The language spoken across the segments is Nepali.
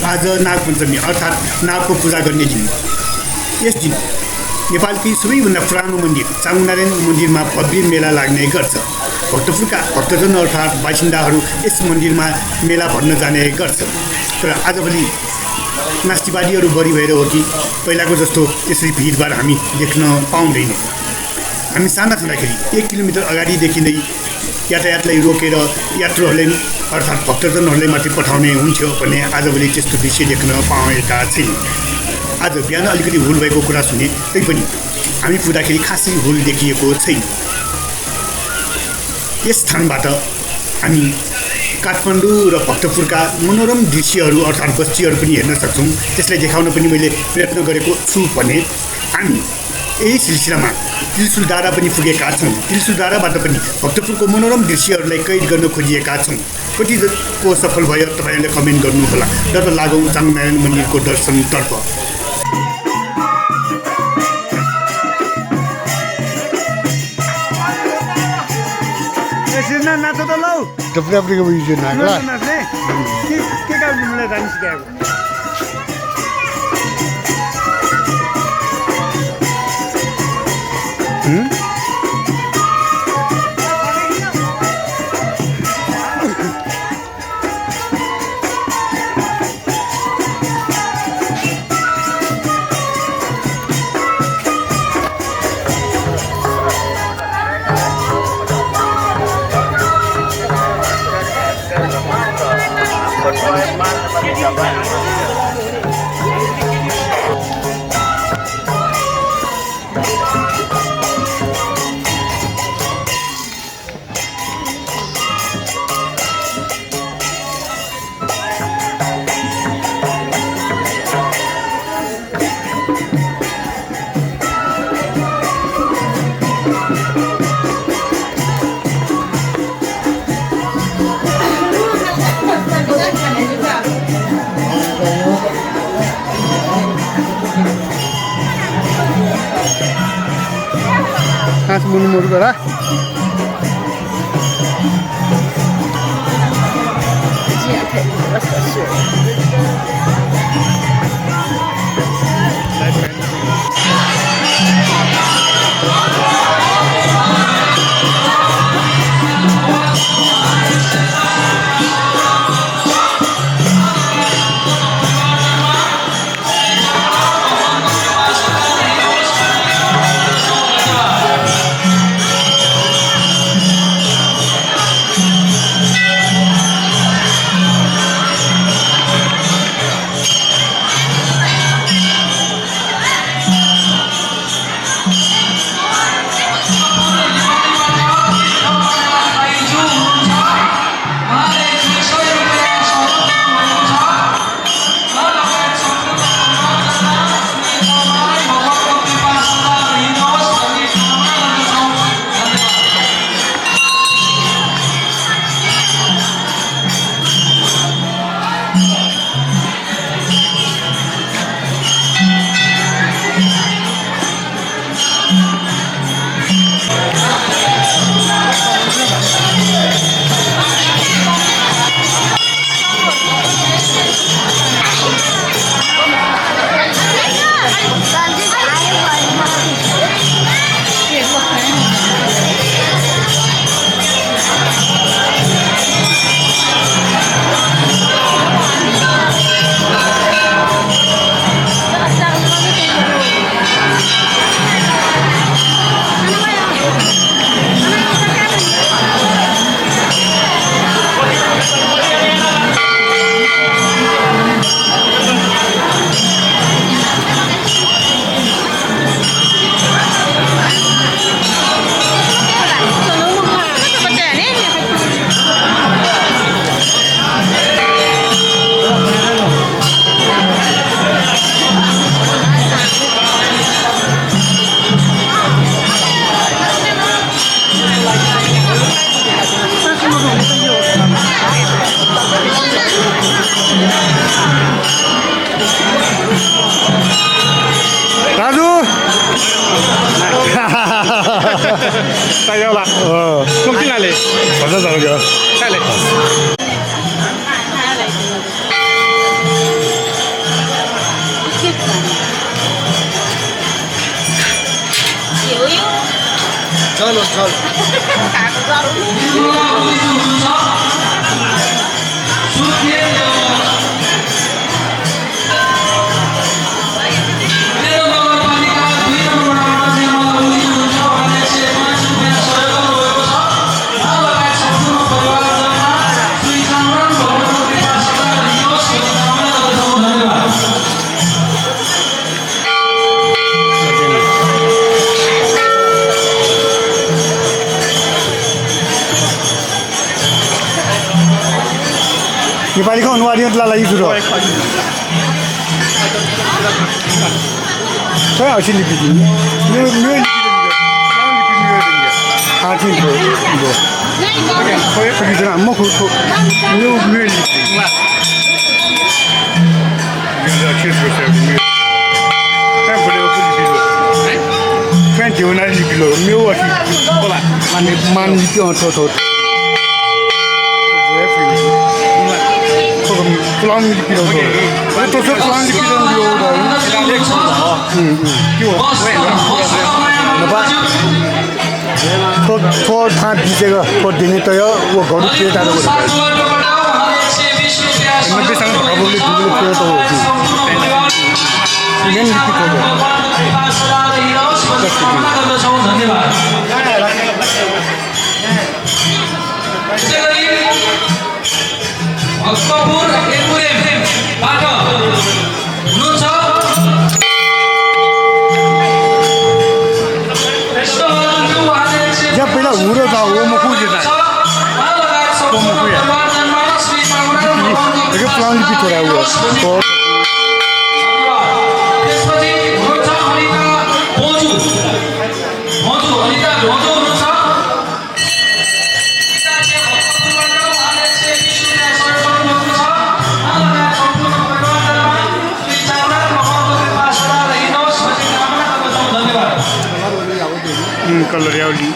आज नागपञ्चमी अर्थात् नागको पूजा गर्ने दिन। यस दिन नेपालकै सबैभन्दा पुरानो मन्दिर चामुण्डानारायण मन्दिरमा भव्य मेला लाग्ने गर्छ। भक्तपुरका भक्तजन अर्थात् बासिन्दाहरू यस मन्दिरमा मेला भर्न जाने गर्छ। तर आजभोलि नास्तिवादीहरू बढी भएर हो कि पहिलाको जस्तो यसरी भिडभाड हामी देख्न पाउँदैनौँ। हामी साना छँदाखेरि 1 किलोमिटर अगाडिदेखि नै यातायातलाई रोकेर यात्रुहरूलाई अर्थात् भक्तजनहरूलाई माथि पठाउने हुन्थ्यो भने आजभोलि त्यस्तो दृश्य देख्न पाएका छैनौँ। आज बिहान अलिकति हुल भएको कुरा सुने तैपनि हामी पुग्दाखेरि खासै हुल देखिएको छैन। यस स्थानबाट हामी काठमाडौँ र भक्तपुरका मनोरम दृश्यहरू अर्थात् बस्तीहरू पनि हेर्न सक्छौँ। त्यसलाई देखाउन पनि मैले प्रयत्न गरेको छु भने हामी यही सिलसिलामा त्रिशुलधारा पनि पुगेका छौँ। त्रिशुलधाराबाट पनि भक्तपुरको मनोरम दृश्यहरूलाई कैद गर्न खोजिएका छौँ। कतिको सफल भयो तपाईँहरूले कमेन्ट गर्नुहोला। तब लागौँ चामुण्डानारायण मन्दिरको दर्शनतर्फ। नाच्छ त लौ टप्रियाप्रीको बुझ्यो नाच्ला नाच्ने के कारणले मलाई जान सिकाएको मुनुमुरु बेला Tayo ba? Oo. Kung kinali? Basta talaga. Kali. झल हो झल नेपालीको अनुवादलाई सुरु खै हसी लिपि पुलाङ लिपिलो त्यो चाहिँ पुलाङ लिपिलो थोर थाहा बिचेको दिने त यो वो घरु के टाढो नब्बेसँग भएकोले दुबले पेट हो मेन लिपि भक्तपुर एकुरेमबाट हुनुहुन्छ जब पहिला हुरो था वो मुखु जेता तो मुखु है ये प्लान लिपि थोड़ा हुआ तो त्यसपछि हुनुहुन्छ अनिता बोजु अनिता बोजु हुनुहुन्छ कलर यावली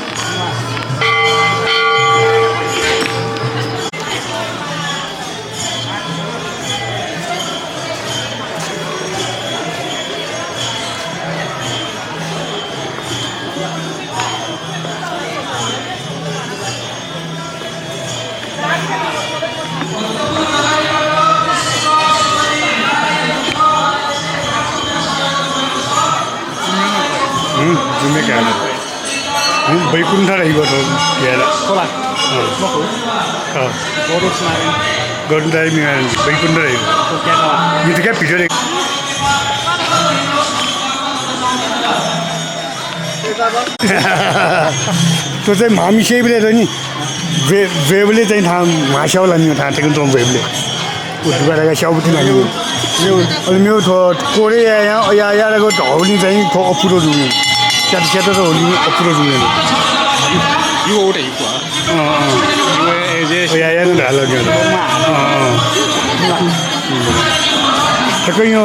जुमे क्या बैकुण्ठ रहिबाट हेर गर्नु बैकुण्ठ रहिब यो त क्या भिडियो त्यो चाहिँ हामी सेबले त नि वेबले चाहिँ थाहा मास्याउला नि थाहा थियो त वेबले उठ्नुबाट स्याउटी लाग्यो अनि मेरो कोरे याको हौली चाहिँ अपुरो जुने सेतो त होली अपुरो जुने यो एउटै या ढालो ठ्याक्कै यो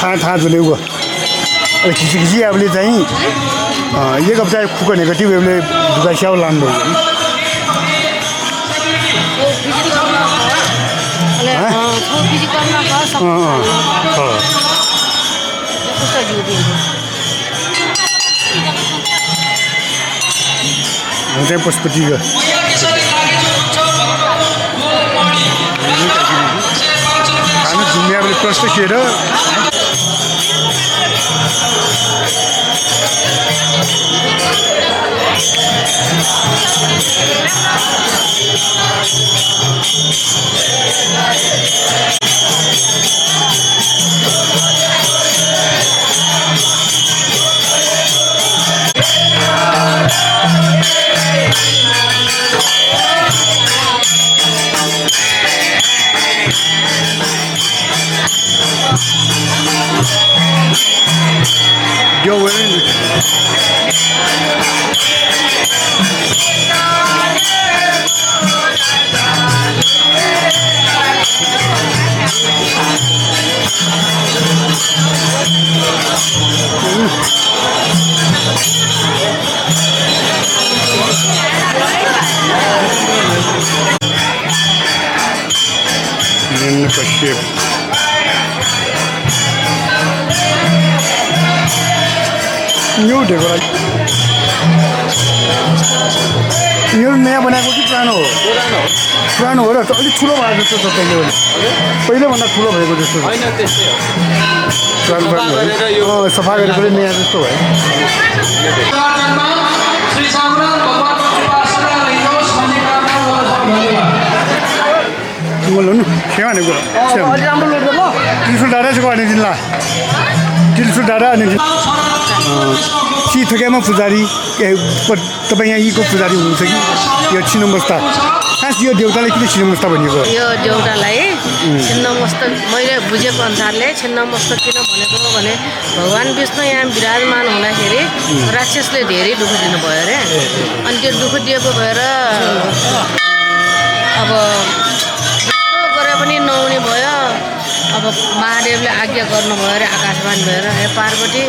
थाहा जुने ऊ खिची आफूले चाहिँ एक हप्ता खुकनेको थियो उसले ढुका स्याउ लानु चाहिँ पशुपतिको हामी झुमियाले प्रश्न खेर Yo, we're in. In the ship. New device. यो नयाँ बनाएको कि पुरानो हो पुरानो हो र अलिक ठुलो भएको जस्तो छ पहिलेभन्दा ठुलो भएको जस्तो छ होइन त्यस्तै हो पुरानो सफा गरेर नयाँ जस्तो भयो श्री सामरान भगवानको उपासना रहियोस् भन्ने कामना गर्दछु धन्यवाद बोल्नु नि के भनेको तिलसुल डाँडा चाहिँ गर्ने दिनला तिलसुल डाँडा अनि कि थोकेमा पुजारी तपाईँ यहाँ यहीँको पुजारी हुनुहुन्छ कि यो छिन्नमस्ता खास यो देउतालाई किन छिन्नमस्ता भनिएको यो देउतालाई छिन्नमस्तक मैले बुझेको अनुसारले छिन्नमस्तक किन भनेको हो भने भगवान् विष्णु यहाँ विराजमान हुँदाखेरि राक्षसले धेरै दुःख दिनुभयो अरे अनि त्यो दुःख दिएको भएर अब जस्तो गरे पनि नहुने भयो अब महादेवले आज्ञा गर्नुभयो अरे आकाशवाणी भएर हे पार्वती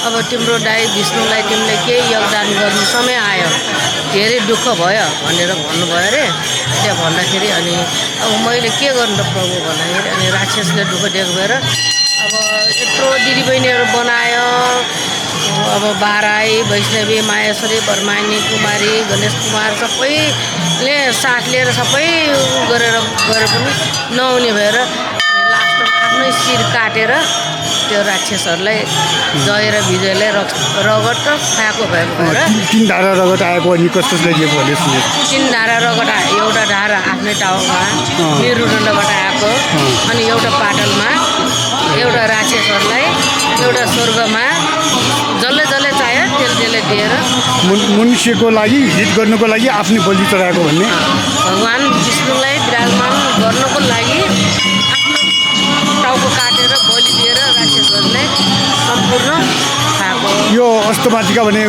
अब तिम्रो दाइ विष्णुलाई तिमीले केही योगदान गर्नु समय आयो धेरै दुःख भयो भनेर भन्नुभयो अरे त्यो भन्दाखेरि अनि अब मैले के गर्नु त प्रभु भन्दाखेरि अनि राक्षसले दुःख दिएको भएर अब यत्रो दिदीबहिनीहरू बनायो अब बाराई वैष्णवी माहेश्वरी बर्मानी कुमारी गणेश कुमार सबैले साथ लिएर सबै गरेर गरे पनि नहुने भएर अनि लास्टमा आफ्नै शिर काटेर त्यो राक्षसहरूलाई जय र विजयले रगत खाएको भएको भएर तिन धारा रगत आएको अनि कसले दिएको भने सुनेको तिन धारा रगत एउटा धारा आफ्नै टाउमा निरुदण्डबाट आएको अनि एउटा पाटलमा एउटा राक्षसहरूलाई एउटा स्वर्गमा जसले जसले चाह्यो त्यसले दिएर मनुष्यको लागि हित गर्नुको लागि आफ्नै बलि चढाएको भन्ने भगवान् विष्णुलाई विराजमान गर्नको लागि आफ्नो टाउको काटेर बलि दिएर राक्षसहरूले सम्पूर्ण खाएको यो अष्टमातिका भने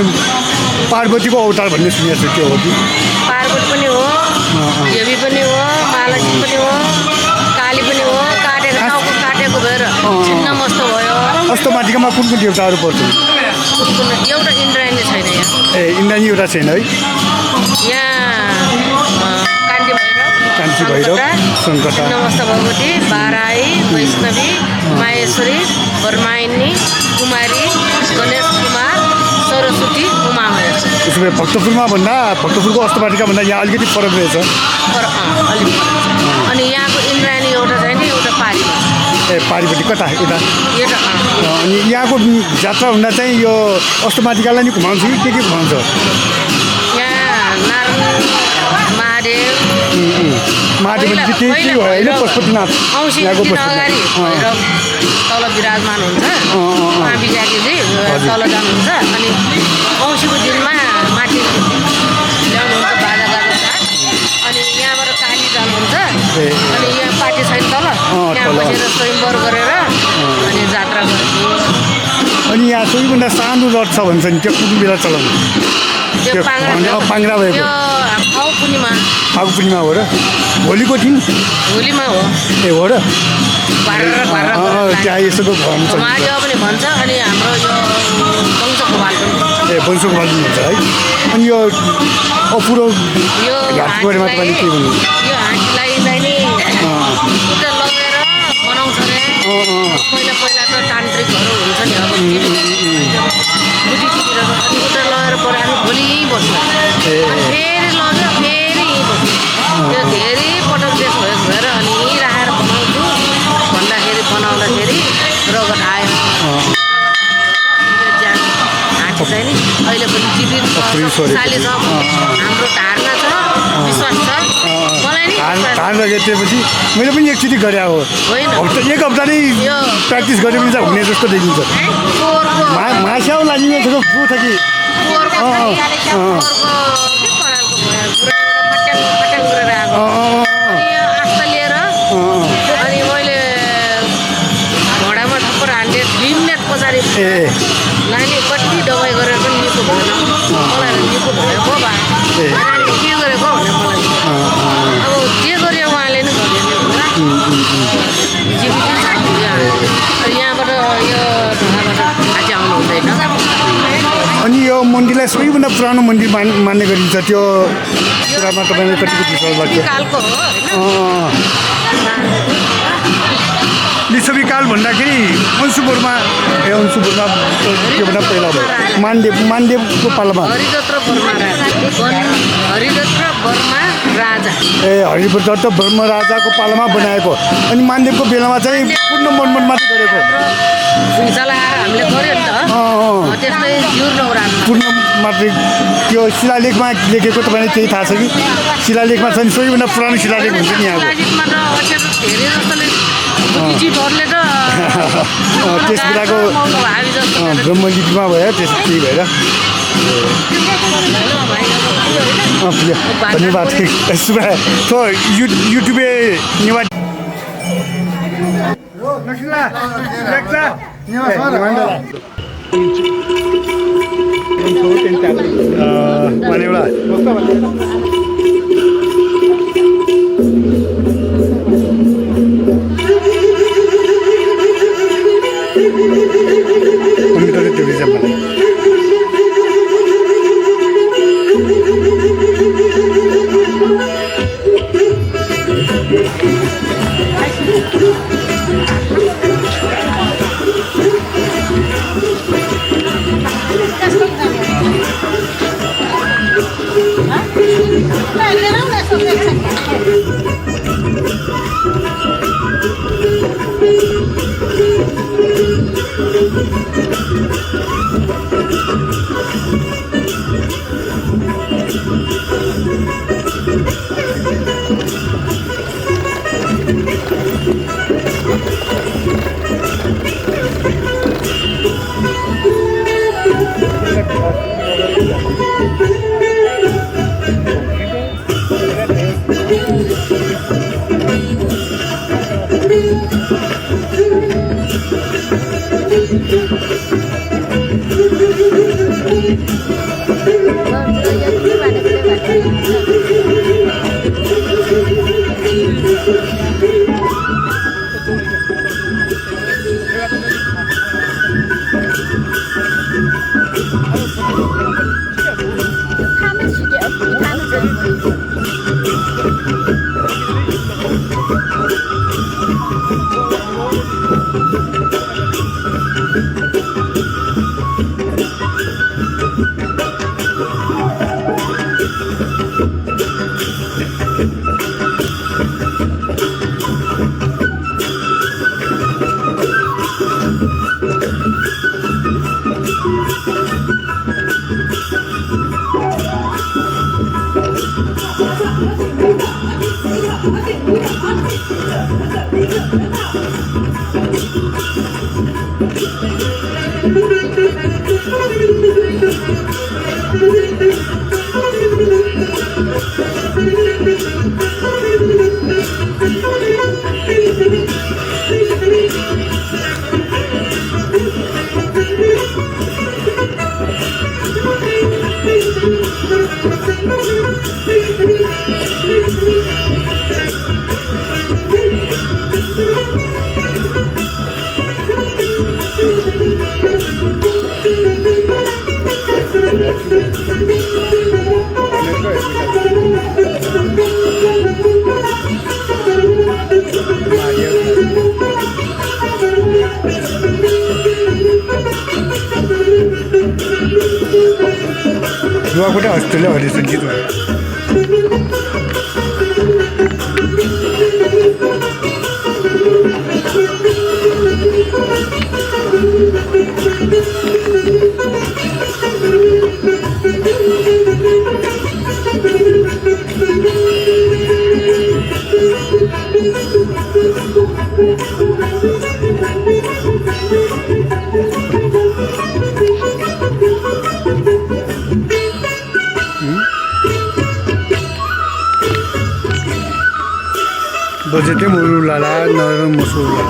पार्वतीको अवतार भन्ने सुनेको छु त्यो हो कि पार्वती पनि हो देवी पनि हो महालक्ष्मी पनि हो काली पनि हो काटेको टाउको काटेको भएर छिन्नमस्त भयो अष्टमातिकामा कुन कुन देवताहरू पर्छन् एउटा इन्द्रायणी छैन यहाँ ए इन्द्राणी एउटा छैन है यहाँ कान्ति भैरव सङ्कटा छिन्नमस्त भगवती बाराई वैष्णवी माहेश्वरी बर्माइनी कुमारी गणेश कुमार सरस्वती उमा महेश्वरी त्यसो भए भक्तपुरको अष्टमातिका भन्दा यहाँ अलिकति फरक रहेछ अलिक अनि यहाँको इन्द्रायणी एउटा छैन एउटा पारी ए पारिपट्टि कता यता एउटा अनि यहाँको जात्रा हुँदा चाहिँ यो अष्टमातिकालाई नि घुमाउँछ कि के घुमाउँछ यहाँ नारायण महादेव महादेव त्यही हो होइन पशुपतिनाथ औँसी यहाँको दिन अगाडि भैरव तल विराजमान हुन्छ उहाँ विद्यार्थीजी तल जानुहुन्छ अनि औँसीको दिनमा माथि ल्याउनुहुन्छ बाजागाजको साथ अनि यहाँबाट काली जानुहुन्छ अनि यहाँ पार्टी छैन तल त्यहाँ बसेर स्वयम्वर गरेर अनि जात्रा गर्छु अनि यहाँ सबैभन्दा सानो रथ छ भन्छ नि त्यो कुन बेला चलाउनु त्यो पाङ्ग्रा भएको त्यो फाउ पूर्णिमा फागु पूर्णिमा हो र भोलिको दिन होलीमा हो ए हो र भारत त्यहाँ यसो भन्छ महादेव पनि भन्छ अनि हाम्रो यो वंशकुमार पनि ए वंशकुमार पनि हुन्छ है अनि यो अपुरो यो घाटकोमा पनि के भन्नु यो हाँसीलाई चाहिँ नि उता लगेर बनाउँछ अरे पहिला पहिला त तान्त्रिकहरू हुन्छ नि अब बुद्धिजीवीहरू अनि उता लगेर पऱ्यो हामी भोलि यहीँ बस्नु फेरि लग्यो फेरि यहीँ बस्नु त्यो धेरै पटक देश भएको भएर अनि यहीँ राखेर बनाउँछु भन्दाखेरि बनाउँदाखेरि रगत आयो ज्यान हाँसी चाहिँ नि अहिले पनि जीवित शक्तिशाली छ हाम्रो धारणा छ विश्वास छ मलाई नि धान लगेपछि मैले पनि एकचोटि गरे हो होइन एक हप्ता नै प्र्याक्टिस गरे पनि हुने जस्तो देखिन्छ माछ्याउ लागि थोरै पो छ कि आस्था लिएर अनि मैले घोडामा ठक्कर हाल्ने 2 मिनट पछाडि नानी कति दबाई गरेर पनि निको भएन मलाई निको भएको बा नानी के गरेको भने मलाई अब जे गरे उहाँले नै गरिदिनु यहाँबाट यो ढुङ्गाबाट खाँची आउनु हुँदैन अनि यो मन्दिरलाई सबैभन्दा पुरानो मन्दिर मान्ने गरिन्छ त्यो कुरामा तपाईँले कतिको विश्वास लाग्छ कालको हो होइन लिच्छविकाल भन्दाखेरि अंशुपुरमा के भन्दा पहिला भयो मानदेवको पालामा हरिदत्त वर्मा राजा ए हरिदत्त वर्मा राजाको पालामा बनाएको अनि मानदेवको बेलामा चाहिँ पूर्ण मनमाथि गरेको भुइँचालो आएर हामीले गऱ्यो नि त त्यस्तै जिउर नौरानमा पूर्ण मात्रै त्यो शिलालेखमा लेखेको तपाईँलाई केही थाहा छ कि शिलालेखमा छ नि सबैभन्दा पुरानो शिलालेख हुन्छ नि यहाँको शिलालेखमा त अक्षर धेरै जस्तोले चिठहरूले त त्यस बेलाको हामी जस्तो ब्रह्मलिपिमा भयो त्यही भएर धन्यवाद तो यूट्यूब निवास युवाकोटा अस्ट्रेलिया हरि सङ्गीत बजेटे मुरुलाला नरम मुसुला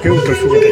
ठिकै उत्तर सुगताले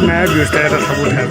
नयाँ व्यवस्था यता सब उठाएर